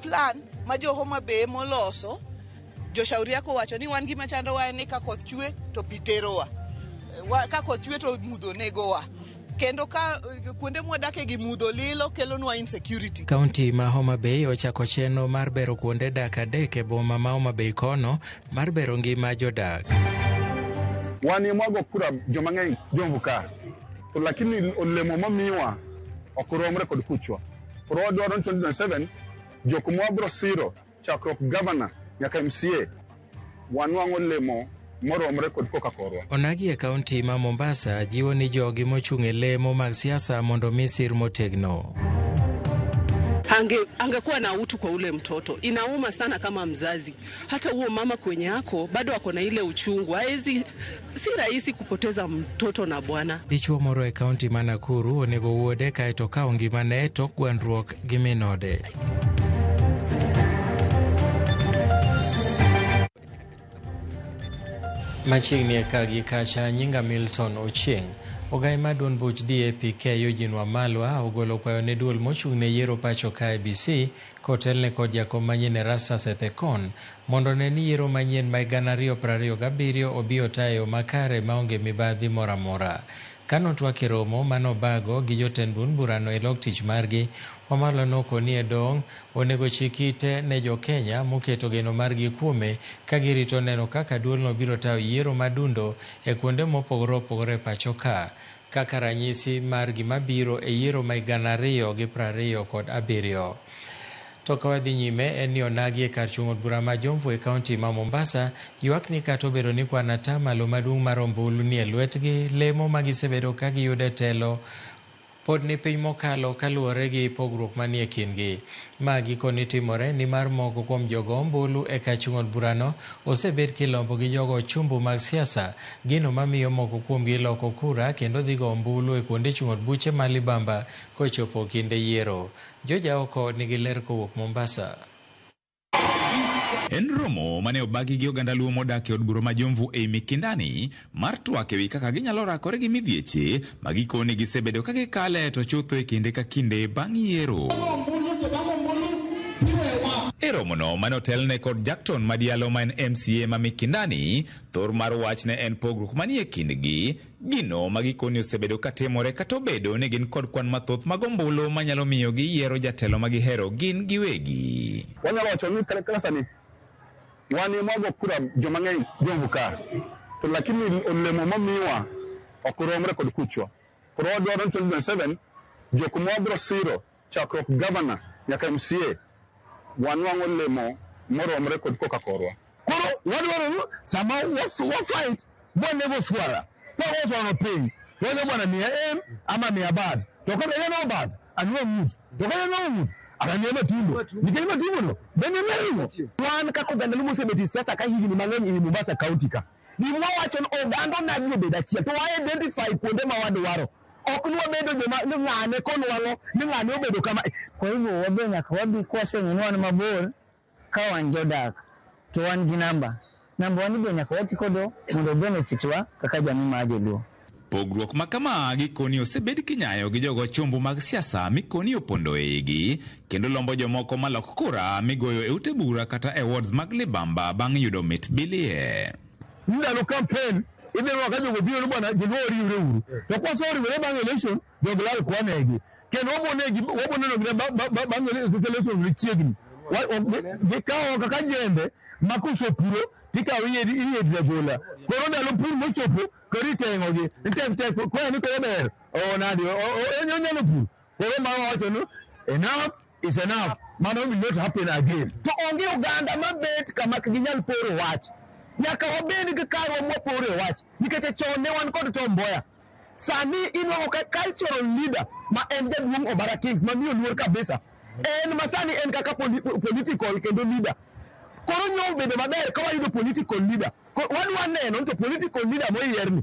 plan ma jo Homa Bay moloso. Joshauri yako wacho ni wan gima chandowa en ni ka koth chwe to pi terowa. Ka koth chwe to mudho negowa. Kendo ka kuonde mwadake gi mudho lilo kelonwa insecurity. Kaunti ma Homa Bay ochako chenro mar bero kuonde dak adek e boma ma Homa Bay kono mar bero ngima jodak. Wan ema wago kura joma ng'eny Jomvu ka, to lakini olemo mamiwa ok romre kod kuchwa. Koro wadwaro ni 2027 jok mwabro siro chakruok gavana nyaka MCA wanwang'o olemo moromre kod koka korwa. Onagi e kaunti ma Mombasa jiwo ni jogi mochung' e lemo mag siasa mondo mi sir motegno. Angekuwa na utu kwa ule mtoto. Inauma sana kama mzazi. Hata huo mama kwenye yako bado ako na ile uchungu. Haezi, si rahisi kupoteza mtoto na bwana. Dichuo moro e kaunti ma Nakuru onego wuode kaeto okawo ngimane tok gwandruok gi min ode. Machiegni e kagi kacha nyinga Milton Ochieng. Ogai mar duond buch DAP-K Eugene Wamalwa ogolo kwayo ne duol mochung' ne yiero pacho ka IEBC kotelne kod jakom manyien Erastus Ethekon mondo ne ni yiero manyien ma 2027 obi otayo e yo makare maonge mibadhi moro amora. Kanotwak e romo manobago gi jotend duond burano e lok tich margi, Wamalwa nokoni e dong' onego chik ite ne jo Kenya moketo geno margi kuome ka girito neno kaka duolno biro tayo yiero madundo e kuonde mopogore opogore e pacho ka, kaka ranyisi mar gima biro e yiero ma 2027. To ka wadhi nyime en ni onagi e kar chung' od bura ma Jomvu e kaunti ma Mombasa ywak ni kata obedo ni kwan atamalo maduong' mar ombulu ni e lwetgi, lemo ma gisebedo ka giyudo e telo pod ni piny mokalo kaluwore gi pogruok manie kindgi. Ma gikoni timore nimar moko kuom jogo ombulu e kar chung' od burano osebed kilombo gi jogo ochumbu mag siasa, gino mamiyo moko kuomgi loko kura kendo dhi go ombulu e kuonde chung' od buche ma libamba kochopo kinde yiero. Joja oko nigi ler kowuok Mombasa. En romo mane obagi gi oganda Luo modak e od bura ma Jomvu ei Mikindani mar twak ewi kaka ginyalo rakore gi midhieche ma gikoni gisebedo ka gikale to chutho e kinde ka kinde bang' yiero. E romono mane otelne kod Jackton Madialo ma en MCA ma Mikindani, thor mar wach ne en pogruok manie kindgi, gino ma gikoni osebedo ka timore kata obedo ni gin kod kwan mathoth mag ombulu manyalo miyo giyiero jatelo ma gihero gin giwegi. Wanyalo wacho ni kaka sani wan ema wago kura joma ng'eny Jomvu ka, to lakini olemo mamiwa ok romre kod kuchwa. Koro wadwaro ni 2027 jok mwabro siro chakruok gavana nyaka MCA wanwang'o olemo moromre kod koka korwa. Koro wadwaro ni sama wa fight mwanego swara, kwa swara piny, wacho bwana miya M ama miya bat, to kaka en bat anwa ng'ut, to kaka en ng'ut anamiya matumbo, nikech matumbo no bende ne ring'o. Wan kaka oganda Luo mosebet e siasa ka higni mang'eny ei Mombasa County ka, gima wawacho ni oganda onagi obed achiel, to wa identify kuonde ma wadwaro. Ok ni wabedo joma ni ng'ane konwang'o ni ng'ane obedo kama. Kwa hivyo wabe nyaka wabi kwaseng'e ni wan mabor ka wan jodak to wan gi namba. Namba wan be nyaka wati kodo mondo benefit wa kaka jamii mar joluo. Pogruok ma kama gikoni osebed kinyayo gi jogo chombo mag siasa mikoni opondo e igi kendo lombo jomoko malok kura migoyo e ute bura kata e wards mag libamba bang' yudo mit bilie. Ndalo campaign idhi neno ka jogo biro ni bwana joluo oriwre uru, to kwaseriwre bang' election jogo lal kwanegi kendo wabo neno gi bang' election chiegni gikawo kaka jembe ma kosepuro tikawo iye agola. Koro ndalo pur mochopo koro iteng'ogi ni tek tek kwayo ni koro ber o nadi onyalo pur. Koro ma wawacho ni enough is enough, mano will not happen again. To onge oganda mabet kama ok ginyal poro wach. Nyaka wabed gi karwa mwaporo e wach, nikech chon ne wan kod Tom Mboya. Sani inwang'o ka cultural leader ma en jaduong' Obara Kings mamiyo luor kabisa. En ma sani en kaka political kendo leader. Koro nyo obedo maber ka wayudo political leader. Wadwa neno ni to political leader moyier ni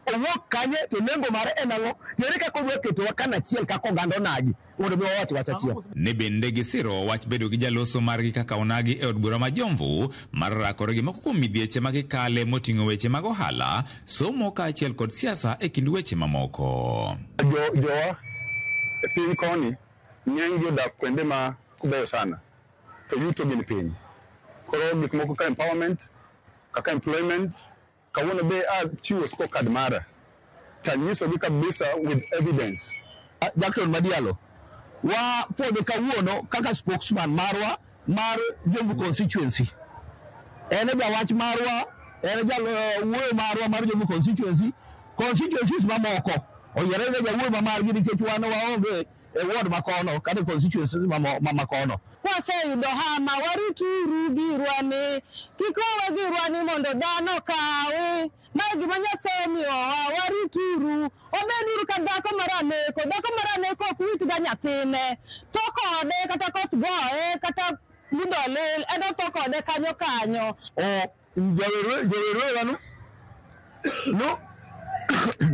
owuok kanye to nengo mare en ang'o, to ere kaka odwa ketowa kanachiel kaka oganda onagi mondo mi wawach wach achiel. Ne bende gisiro wach bedo gi jaloso margi kaka onagi e od bura ma Jomvu mar rakore gi moko kuom midhieche ma gikale moting'o weche mag ohala, somo kaachiel kod siasa e kind weche mamoko. Jowa e piny koni ng'eny gi odak kuonde ma beyo sana. to yuto gin piny. Koro gik moko kaka empowerment, kaka employment, kawuono be achiwo scorecard mara tanyisogi kabisa with evidence. Jackson Madialo wa puodho kawuono kaka spokesman marwa mar Jomvu constituency. En e jawach marwa, en e jawuoyo marwa mar Jomvu constituency. Constituencies mamoko oyiere ne jawuoyo ma margi nikech wan waonge e ward makono kata e constituencies makono. Kwaseyudo hama warituru girwa ni kik wawe girwa ni mondo dhano kawi. Ma gima Nyasaye omiyowa warituru. Wabeduru ka dhako maraneko. Dhako maraneko ok wit ga nyathine. Tho kode kata koth goye kata mudho olil en otho kode kanyo kanyo. O jawerwe no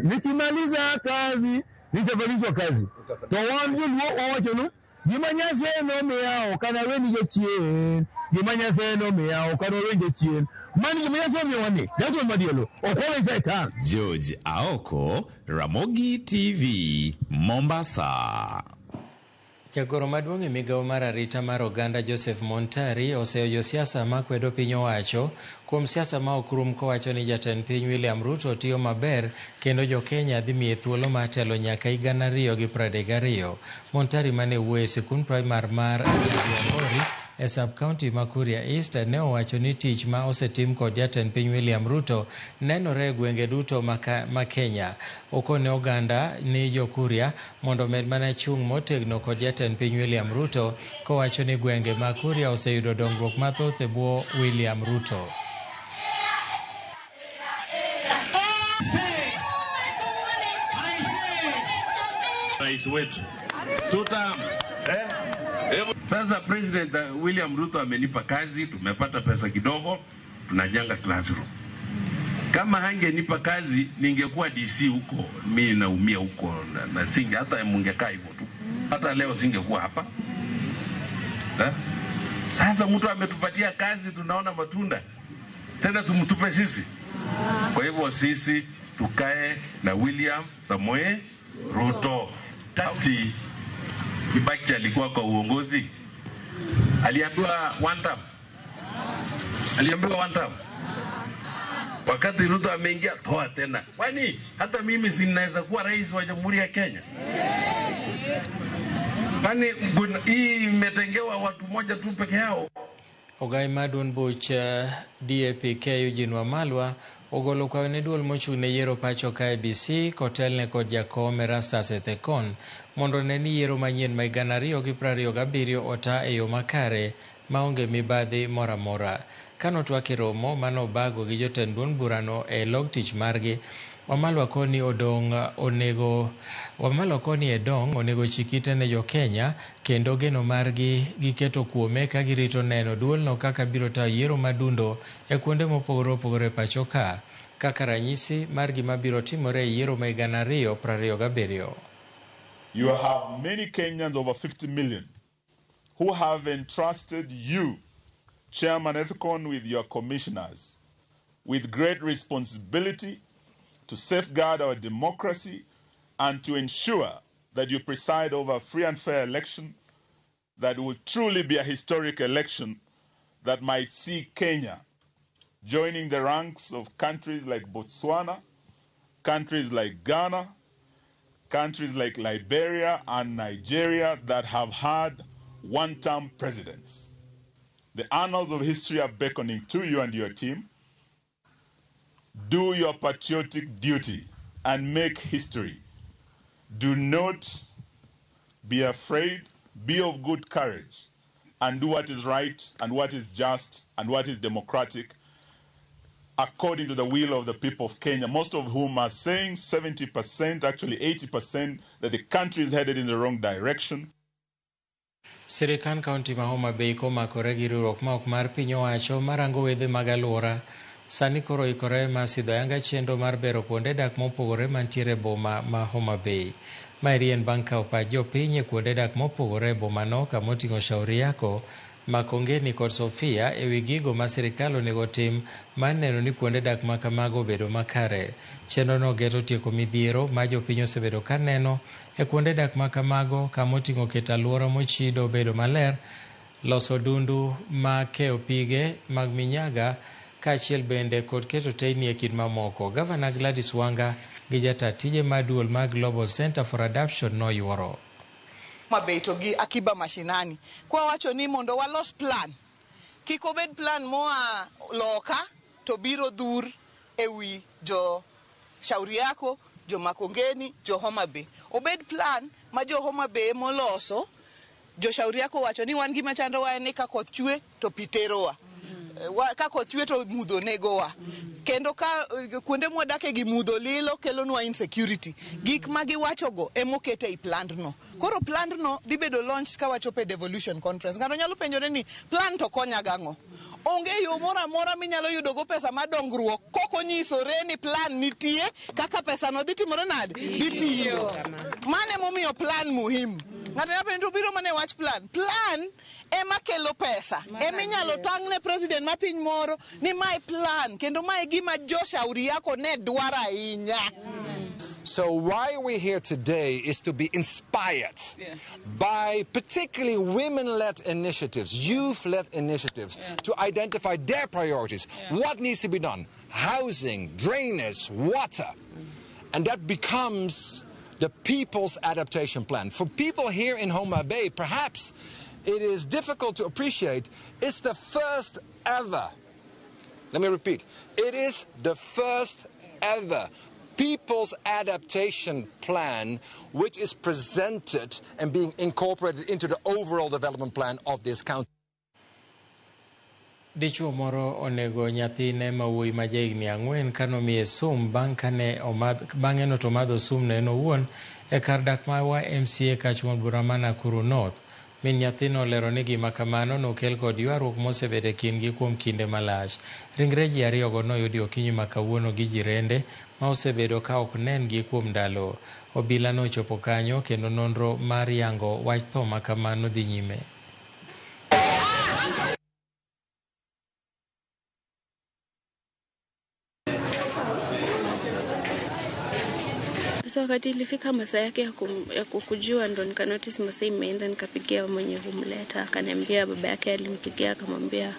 nikimaliza kazi nitafanyizwa kazi. To wan joluo wawacho nu gima Nyasaye nomiya ok anaweni jachien, gima Nyasaye nomiya ok anaweni jachien. Mano gima Nyasaye omiyowa ni, Jackson Madielo, ok wawe Satan. George Aoko, Ramogi TV, Mombasa. Jagoro maduong' e migawo mar arita mar oganda Joseph Montari oseyo josiasa makwedo piny owacho kuom siasa ma ok rum kowacho ni jatend piny William Ruto tiyo maber kendo jo-Kenya dhi miye thuolo mar telo nyaka higa 2032. Montari mane wuoyo e sikund primar mar Nyabiambori e sub-county ma Kuria East ne owacho ni tich ma osetim kod jatend piny William Ruto nenore e gwenge duto ma Kenya. Okone oganda ni jo-Kuria mondo omed mana chung' motegno kod jatend piny William Ruto kowacho ni gwenge ma Kuria oseyudo dongruok mathoth e bwo William Ruto. Rais wetu tutam Sasa President William Ruto amenipa kazi, tumepata pesa kidogo, tunajenga classroom. Kama hangenipa kazi ningekuwa DC huko, mimi naumia huko na singe hata mungekaa hivyo tu. Hata leo singekuwa hapa. Sasa mtu ametupatia kazi, tunaona matunda. Tena tumtupe sisi. Kwa hivyo sisi tukae na William Samoei Ruto. Tati Kibaki alikuwa kwa uongozi. Aliambiwa one term. Aliambiwa one term. Wakati Ruto ameingia toa tena. Kwani hata mimi sinaweza kuwa rais wa Jamhuri ya Kenya? Kwani hii imetengewa watu moja tu peke yao? Ogai mar duond buch DAP-K Eugene Wamalwa ogolo kwayo ne duol mochung' ne yiero pacho ka IEBC kotelne kod jakom Erastus Ethekon mondo one ni yiero manyien ma 2027 ota e yo makare maonge mibadhi moro amora. Kanotwak e romo manobago gi jotend duond burano e log tich margi, Wamalwa koni edong' onego chik ite ne jo-Kenya kendo geno margi giketo kuome ka girito neno duolno kaka biro tayo yiero madundo e kuonde mopogore opogore e pacho ka, kaka ranyisi mar gima biro timore e yiero ma 2027. You have many Kenyans, over 50 million, who have entrusted you, Chairman Ethekon, with your commissioners, with great responsibility to safeguard our democracy and to ensure that you preside over a free and fair election that will truly be a historic election that might see Kenya joining the ranks of countries like Botswana, countries like Ghana, countries like Liberia and Nigeria that have had one-term presidents. The annals of history are beckoning to you and your team. Do your patriotic duty and make history. Do not be afraid, be of good courage, and do what is right and what is just and what is democratic according to the will of the people of Kenya, most of whom are saying 70%, actually 80%, that the country is headed in the wrong direction. Sirikand kaunti ma Homa Bay komakore gi riwruok ma ok mar piny owacho marango wedhe mag alwora sani koro oikore mar sidho ayanga chenro mar bero kuonde dak mopogore mantiere e boma ma Homa Bay. Maeri en bang' kawo pach jopiny e kuonde dak mopogore e bomano kamoting'o Shauri Yako, Makongeni kod Sofia ewi gigo ma sirikal onego tim mar neno ni kuonde dak ma kamago obedo makare. Chenrono geto tieko midhiero ma jopiny osebedo ka neno e kuonde dak ma kamago kamoting'o keto alwora mochido obedo maler, Loso dundu ma keyo pige mag minyaga kaachiel bende kod keto teyni e kind mamoko. Gavana Gladys Wanga gi jata tije mar duol mar Global Center for Adaption noyuoro. Homa Bay to gi Akiba Mashinani. Kwa wacho ni mondo walos plan. Kik obed plan moa loka to biro dhur ewi jo Shauri Yako, jo Makongeni, jo Homa Bay. Obed plan ma jo Homa Bay moloso, jo Shauri Yako wacho ni wan gima chandowa en ni ka koth chwe to pi terowa. Ka koth chwe to mudho negowa. Kendo ka kuonde mwadake gi mudho lilo kelonwa insecurity. Gik ma giwachogo emokete ei pland no. Koro pland no dhi bedo launch ka wachopo e devolution conference. Ng'ato nyalo penjore ni plan to konya gang'o? Onge yo moro amora minyalo yudogo pesa mar dongruok kok onyisore ni plan nitie kaka pesa no dhi timore nade? Dhi tiyo. Mano emomiyo plan muhimu. Ng'ato nyalo penjo to biro mana e wach plan. Plan ema kelo pesa. Ema inyalo tang' ne president ma piny moro ni mae plan kendo mae gima jo Shauri Yako ne dwaro ahinya. So why we're here today is to be inspired by particularly women-led initiatives, youth-led initiatives, to identify their priorities. What needs to be done? Housing, drainage, water. And that becomes the people's adaptation plan. For people here in Homa Bay, perhaps it is difficult to appreciate, it's the first ever, let me repeat, it is the first ever People's Adaptation Plan, which is presented and being incorporated into the overall development plan of this county. Dichuo moro onego nyathine ma wuoyi ma jahigni 4 kanomiye sum bang' kane bang'e no to omadho sum no en owuon e kar dak ma YMCA kach od bura ma Nakuru North. Min nyathino olero ni gima kamano nokel kod ywaruok mosebedo e kindgi kuom kinde malach. Ringre ji ariyogo noyudi okinyi ma kawuono gi jirende ma osebedo ka ok nen-gi kuom ndalo. Obila nochopo kanyo kendo nonro mar yango wach tho ma kamano dhi nyime. Sasa wakati ilifika masaa yake ya kukujiwa ndo nika notice masaa imeenda, nikapigia mwenye humleta, akaniambia baba yake alimpigia akamwambia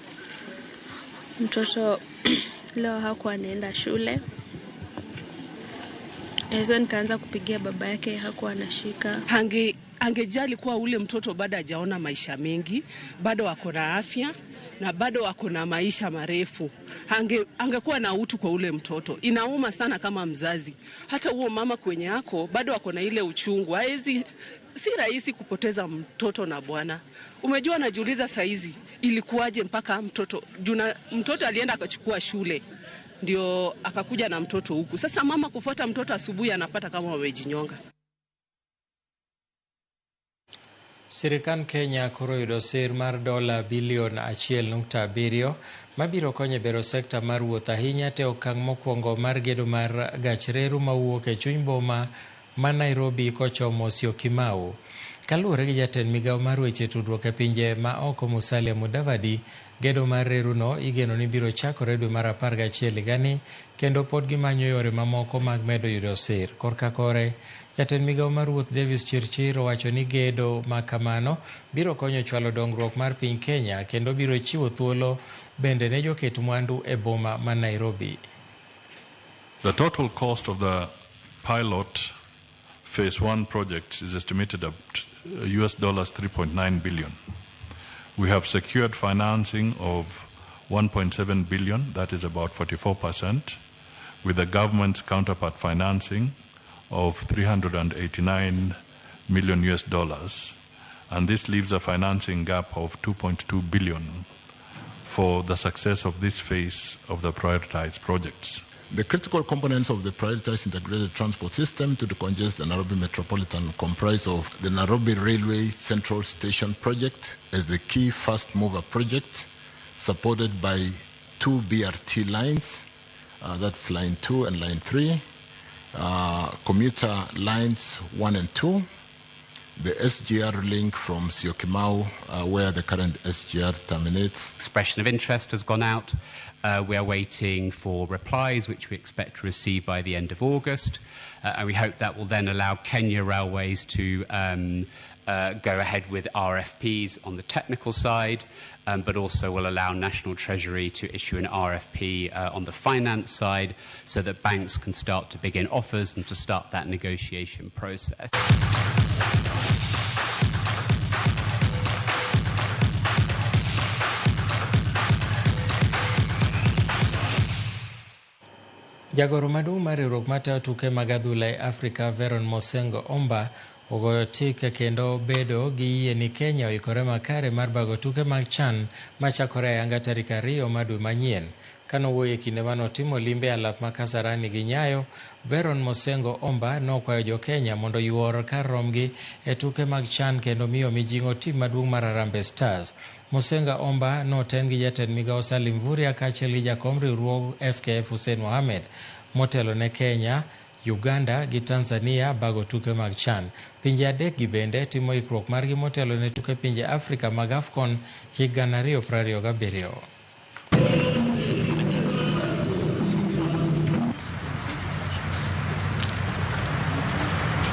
mtoto leo hakuwa anaenda shule. Sasa nikaanza kupigia baba yake, hakuwa anashika. Angejali kuwa ule mtoto bado hajaona maisha mengi, bado ako na afya na bado ako na maisha marefu. Angekuwa na utu kwa ule mtoto. Inauma sana kama mzazi. Hata huo mama kwenye yako bado ako na ile uchungu. Haezi, si rahisi kupoteza mtoto na bwana. Umejua, najiuliza saizi ilikuwaje mpaka mtoto, juna, mtoto alienda akachukua shule ndio akakuja na mtoto huku. Sasa mama kufuata mtoto asubuhi anapata kama wamejinyonga. Sirikand Kenya koro oyudo sir mar dola bilion 1.7 mabiro konyo e bero sekta mar wuoth ahinya te okang' mokwongo mar gedo mar gach reru mawuok e chuny boma ma Nairobi kochomo Syokimau. Kaluwore gi jatend migawo mar weche tudruok e pinje ma oko Musalia Mudavadi, gedo mar reruno igeno ni biro chakore dwe mar 11 higani kendo pod gimanyo yore mamoko mag medo yudo sir. Korka kore, jatend migawo mar wuoth Davis Chirchir owacho ni gedo ma kamano biro konyo chwalo dongruok mar piny Kenya kendo biro chiwo thuolo bende ne joket mwandu e boma ma Nairobi. The total cost of the pilot phase 1 project is estimated at US dollars 3.9 billion. We have secured financing of 1.7 billion, that is about 44%, with the government's counterpart financing of 389 million US dollars. And this leaves a financing gap of 2.2 billion for the success of this phase of the prioritized projects. The critical components of the prioritized integrated transport system to decongest the Nairobi Metropolitan comprise of the Nairobi Railway Central Station project as the key fast mover project, supported by 2 BRT lines, that's line 2 and line 3, commuter lines 1 and 2, The SGR link from Syokimau, where the current SGR terminates. Expression of interest has gone out. We are waiting for replies, which we expect to receive by the end of August. And we hope that will then allow Kenya Railways to go ahead with RFPs on the technical side, but also will allow National Treasury to issue an RFP on the finance side so that banks can start to begin offers and to start that negotiation process. Jagoro maduong' mar riwruok matayo tuke mag adhula e Afrika Veron Mosengo Omba ogoyo tik kendo bedo gi yie ni Kenya oikore makare mar bago tuke mag CHAN machakore ayanga tarik 2 mar dwe manyien. Kanowuoyo e kinde manotimo limbe e alap ma Kasarani gi Nyayo, Veron Mosengo Omba nokwayo jo Kenya mondo yuor kar romgi e tuke mag CHAN kendo miyo mijing'o tim maduong' mar Harambee Stars. Mosengo Omba noten gi jatend migao Salim Mvurya kaachiel gi jakom riwruog FKF Hussein Mohamed motelo ne Kenya, Uganda gi Tanzania bago tuke mag CHAN. Pinje adek gi bende timo ikruok margi motelo ne tuke pinje Afrika mag AFCON higa 2027.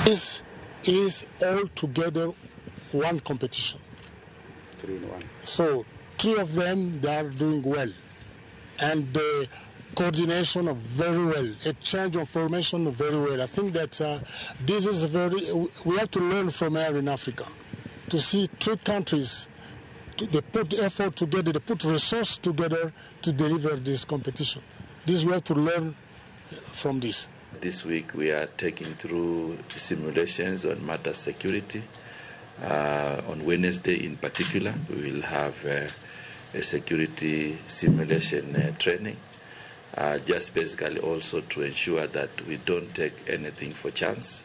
This is all together one competition. 3 in 1. So 3 of them, they are doing well. And the coordination of very well, exchange of formation very well. I think that this is very, we have to learn from here in Africa to see 3 countries, they put effort together, they put resource together to deliver this competition. This we have to learn from this. This week we are taking through simulations on matter security. On Wednesday in particular, we will have a security simulation training, just basically also to ensure that we don't take anything for chance.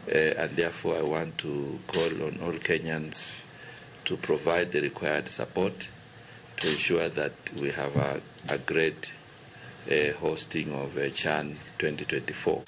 And therefore I want to call on all Kenyans to provide the required support to ensure that we have a great hosting of CHAN 2024.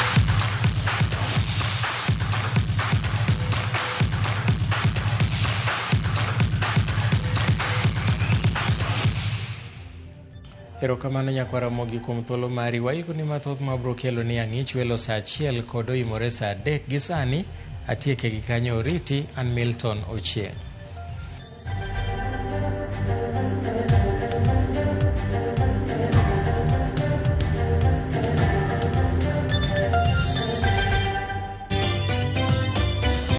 Erokamano nyakwara Ramogi kuom thuolo mari. Waikoni mathoth mabro kelo ni ang'ich welo saa 1 kod oimore saa 3 gi sani atieke gi kanyo oriti an Milton Ochieng'.